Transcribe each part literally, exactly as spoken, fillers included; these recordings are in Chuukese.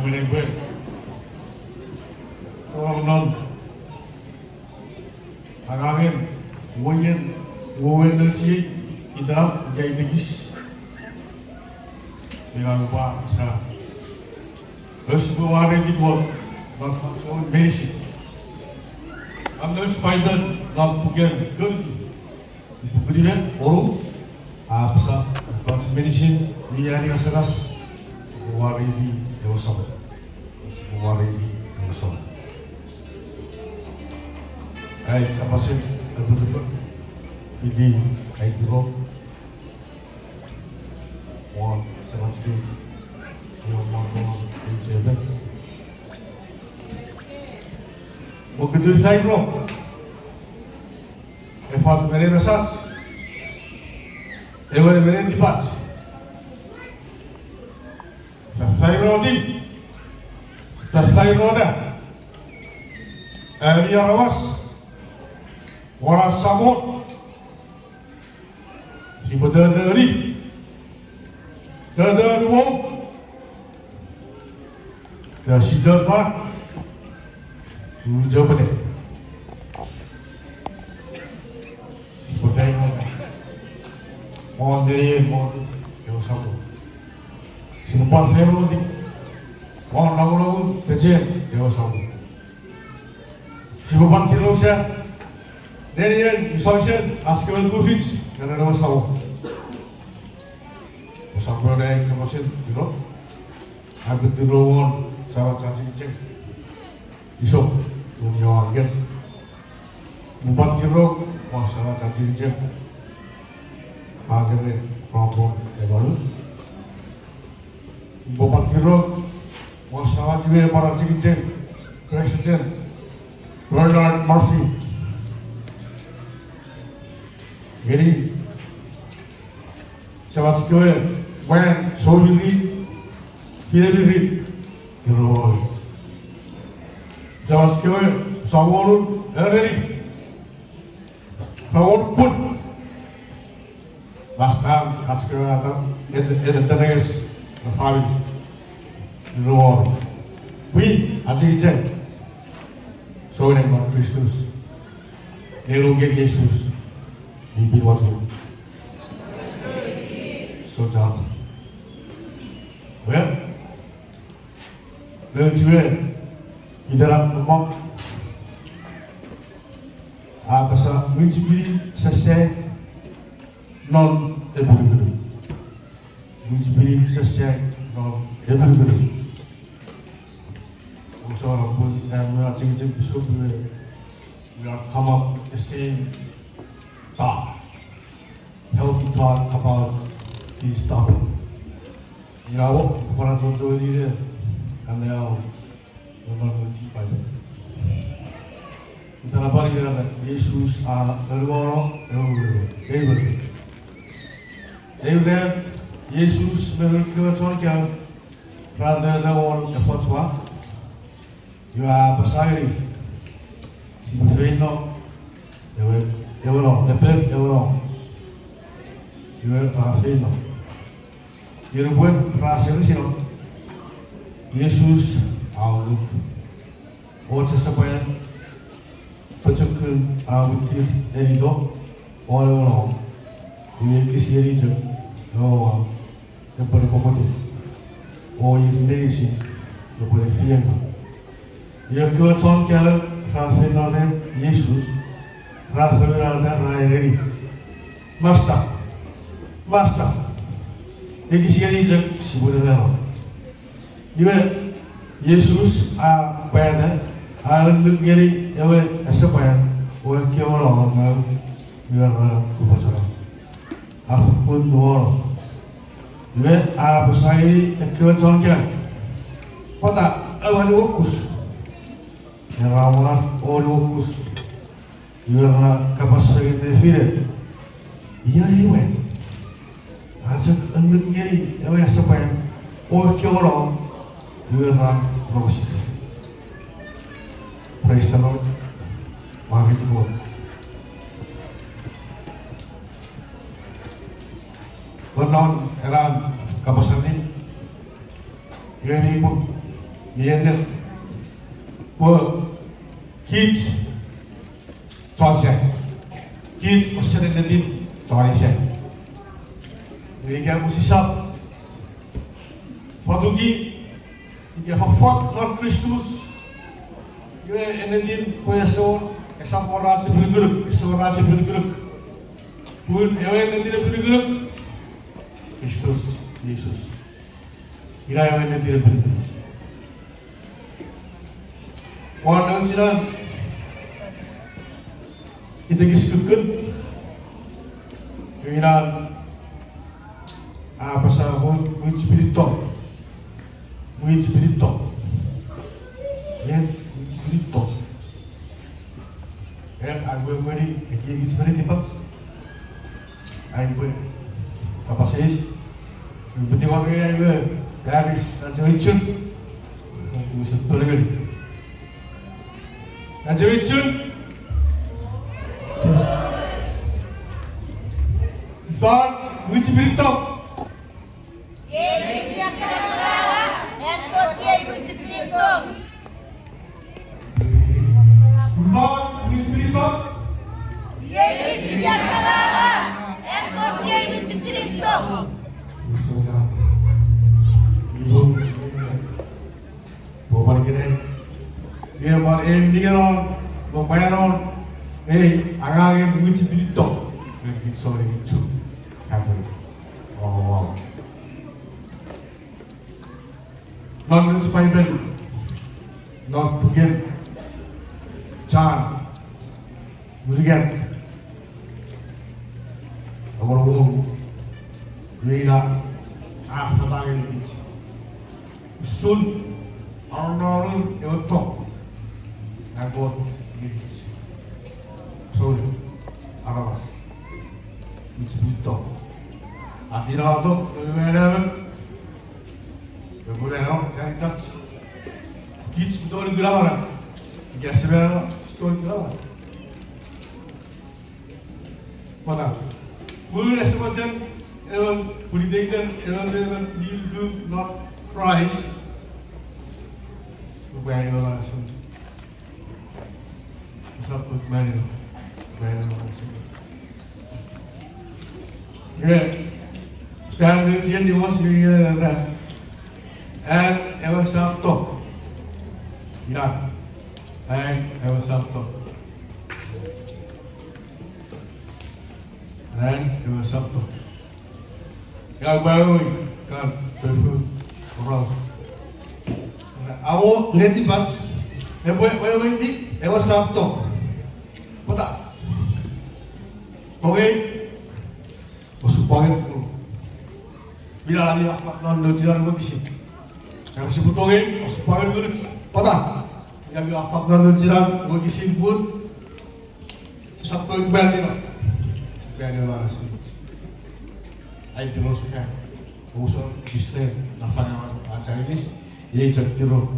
Minen pwe, tonong non angangen, woien, wowen nouch ei, itenap ika itekis. Ina upwe apasa, ousipwe mwareiti Kot non fansoun meinisin. An nouch Paipen non puken Koritu, ipuku nimu me wonu, a apasa, ekkoch meinisin mi ani ngasangas, oupwe mwareiti ewe Samon. Oupwe mwareiti ewe Samon. Ai kapasen apinukunuk, iti ai tirou won semach kei, iwe mwa won ei chepe. Mokutun sairo, efat mene mesach, ewe mene tipach. Sasairoti, sasairota, ami aramas, won ach Samon, sipwe totoni, totoni wou, ika sitofa, uchopete. Sipwe feino won nenien mot ewe Samon. Sipwe pwan feino won nongonongun pechen ewe Samon. Sipwe pwan tirosa nenien isoisen ach kewe tufich ren ewe Samon. Ousap wor ai kapasen tiro, aipwe tiro won samach achengicheng, Isop Tunioangen. Upwe pwan tiro won samach achengicheng, Patere Robert Emmanuel. Upwe pwan tiro won samach we pwan achengicheng, Preseten Bernard Murphy. Ngeni samach kewe mwan souneng, finemirit, tiro won. Samach kewe souneng, ereni, ra wor pun. Pastor, ach kewe ata, et, et, et, et, ne famini. Ro. Pwi, achengicheng. Souneng non Kristus. Nge nukun Jises mi pin wachun. Sochap. Well, nouch we, itenap me mwan, a apasa, mwich pin sese non epinukunuk. Mwich pin sese non epinukunuk. Ousap pun am achengicheng Bishop we, we are come up with the same thought. Healthy thought about this topic. Ina wo, pwan achocho ine, anneasochis non nouch Paipen. Itenap a era, Jises a anuono ewe wewen. Amen. Amen. Jises me noun kewe chon kaeo ra tete won efoch wa. Iwe a apasa ngeni, sipwe feino ewe, ewe no, epek ewe no. Iwe ra feino. Iwe nupwen ra seresino, Jises a unuk. Och asepwan, pochokun a mwitir enito won ewe no. Iwe ekis ngeni chok ewe wa epwe ne komotu, o ir meinisin repwe ne fiengaw. Iwe ekkewe chon kaeo ra feino ren Jises, ra feino ren, ra ereni, Masta, Masta, ekis ngeni chok sipwe ne mano. Iwe Jises a pwata, a annuk ngeni ewe asepwan, o ekkewe no ngau, iwe ra kupocheno. A fokkun nuono. Iwe a apasa ngeni ekkewe chon kaeo, pwata oua niuokus? Era war o niuokus. Iwe ra kapas fengen nefinen, iei we, a chok annuk ngeni ewe asepwan o ekkewe no, iwe ra rongositi. Praise the Lord. Mwareiti Kot. Nonnon ena kapas allim, iwe mi pung, Iei ennet pwe kich chon sai, kich osen ennetin chon sai. Nge ika pwe sisap fotuki ika fofot non Kristus, iwe ennetin pwe ese wor, esap wor ach epinukunuk, ese wor ach epinukunuk. Pun ewe ennetin epinukunuk, Kristus Jises. Ina ewe ennetin epinukunuk. Won nouch inan, itekis kukkun, inan, a apasa pwe mwich spirit to. Mwich spirit to. Iei, mwich spirit to. En, ai we mweni ekiekich meni tipach. Ai we kapas eis. Uputiw won ei ai we, Paris, na cheuchun. Usun tolengeni. Na cheuchun. Ifan mwich spirit to? Iei mwich spirit to. Ifan mwich spirit to? Iei mwich spirit to. Pwe pwan ikenai, iwe pwan en ningenon, me pwan non, ei angangen mwich spirit to, me kich sou, ei Chuuk Catholic. Oh, wow. Non nouch Paipen, non puken John, Mwikan, engon me wonu, iwe ina a affata ngenikich usun aronon ewe to an Kot ngenikich. Sou aramas, mwich spirit to. A tinato ewe emon, epwe mano fan itach. Kich mi tongeni kuna manau. Ika ese mano, ese tongeni kuna manau. Pwata? Pun ese mochen emon, pun iteiten emon me emon mi nuku non Kraist, epwe ani ewe manau esemuch. Esap mano, mano esemuch. Iwe, fan nouch iei niwos iwe, an ewe Sam to. Ina, an ewe Sam to. An ewe Sam to. Ka pwari kan pefu, ora. Awo netipach epwe weweiti ewe Sam to. Pwata? Tongei, osupwangen ngunun. Mina ami a fat non nouch inan wokisin. Era sipwe tongei osupwangen ngunuch. Pwata? Ika mi a fat non nouch inan wokisin pun sisap tongei pwari no. Pwari no ena esemuch. Ai tiro sefan. Usun Christian, na fanawan ach aninis, iei chok tiro.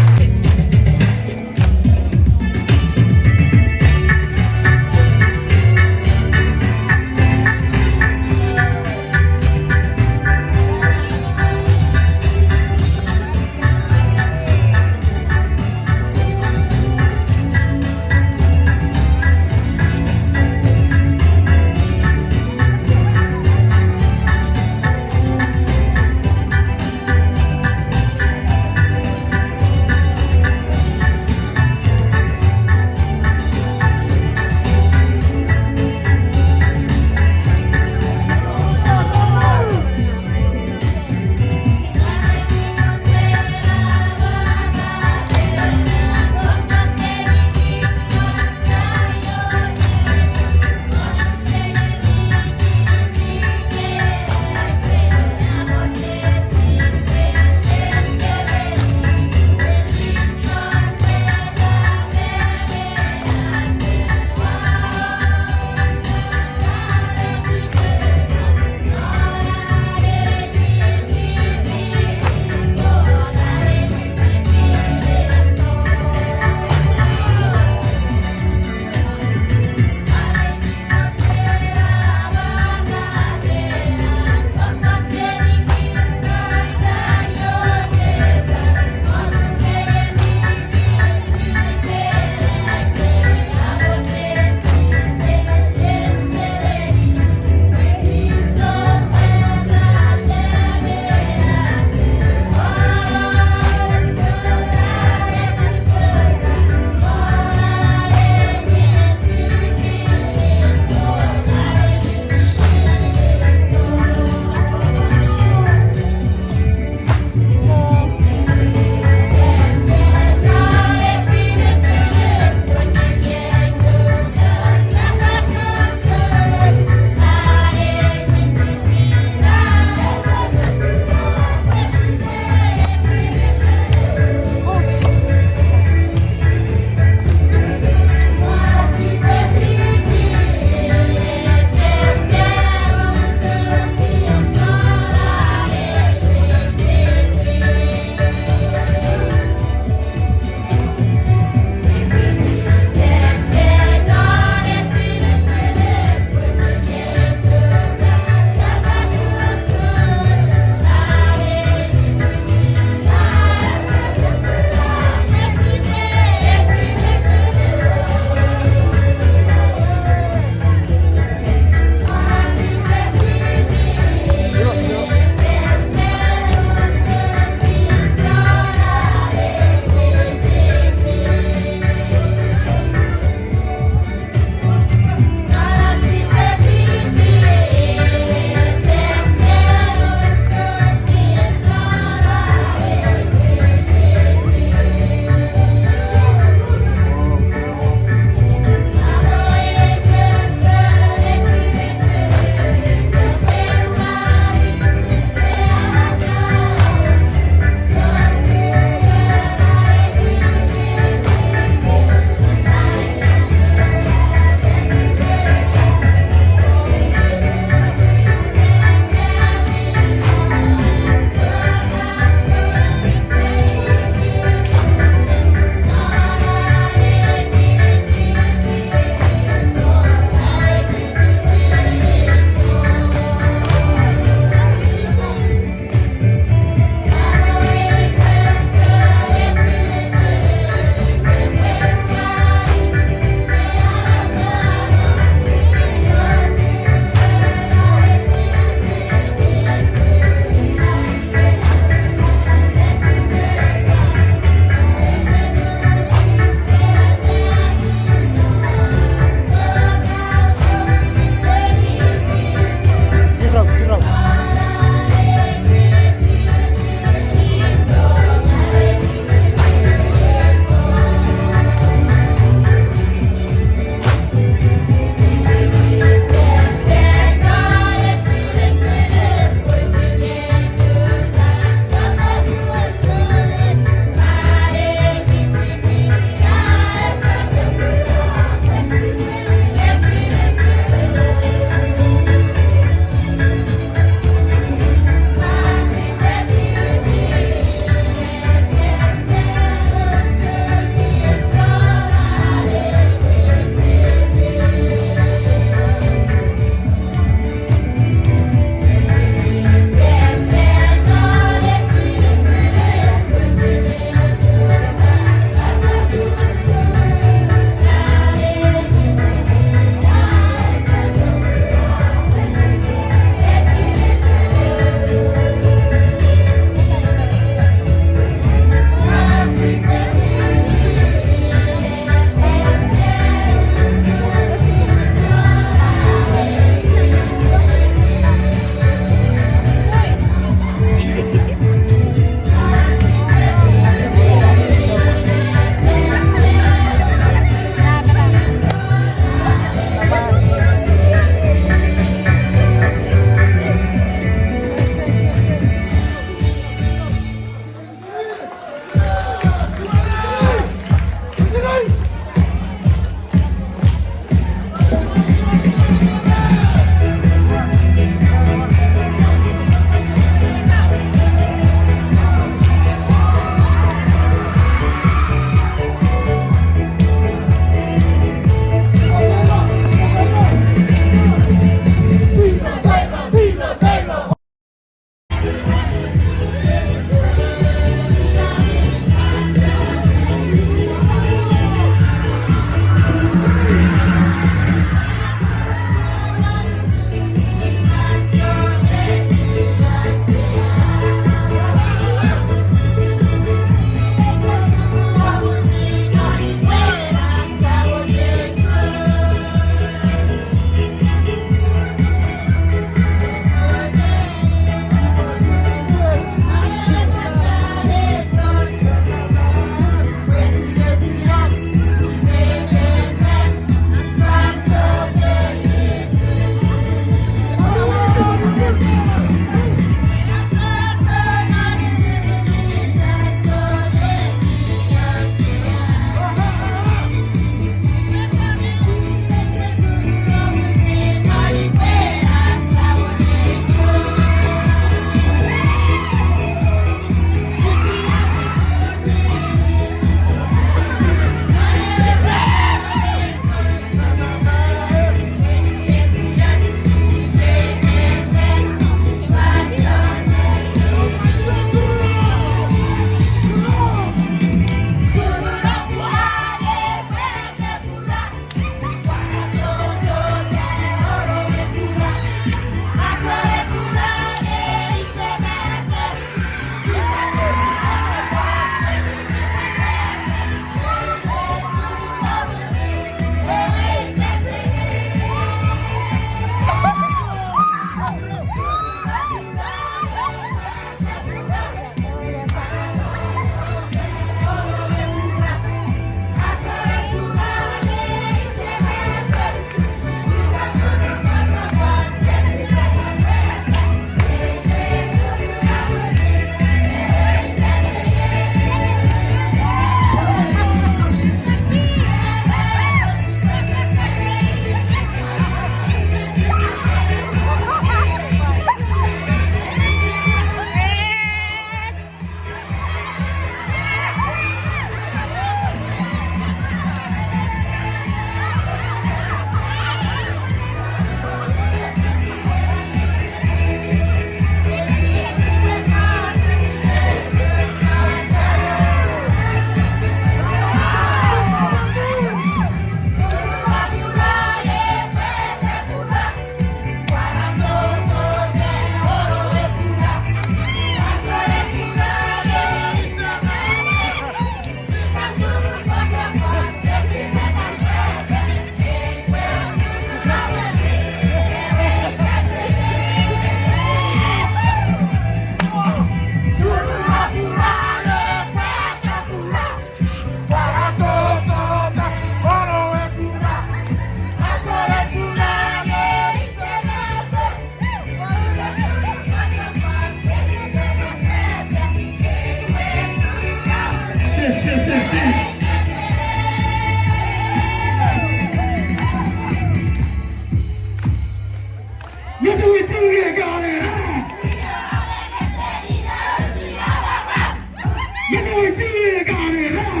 Iei kan era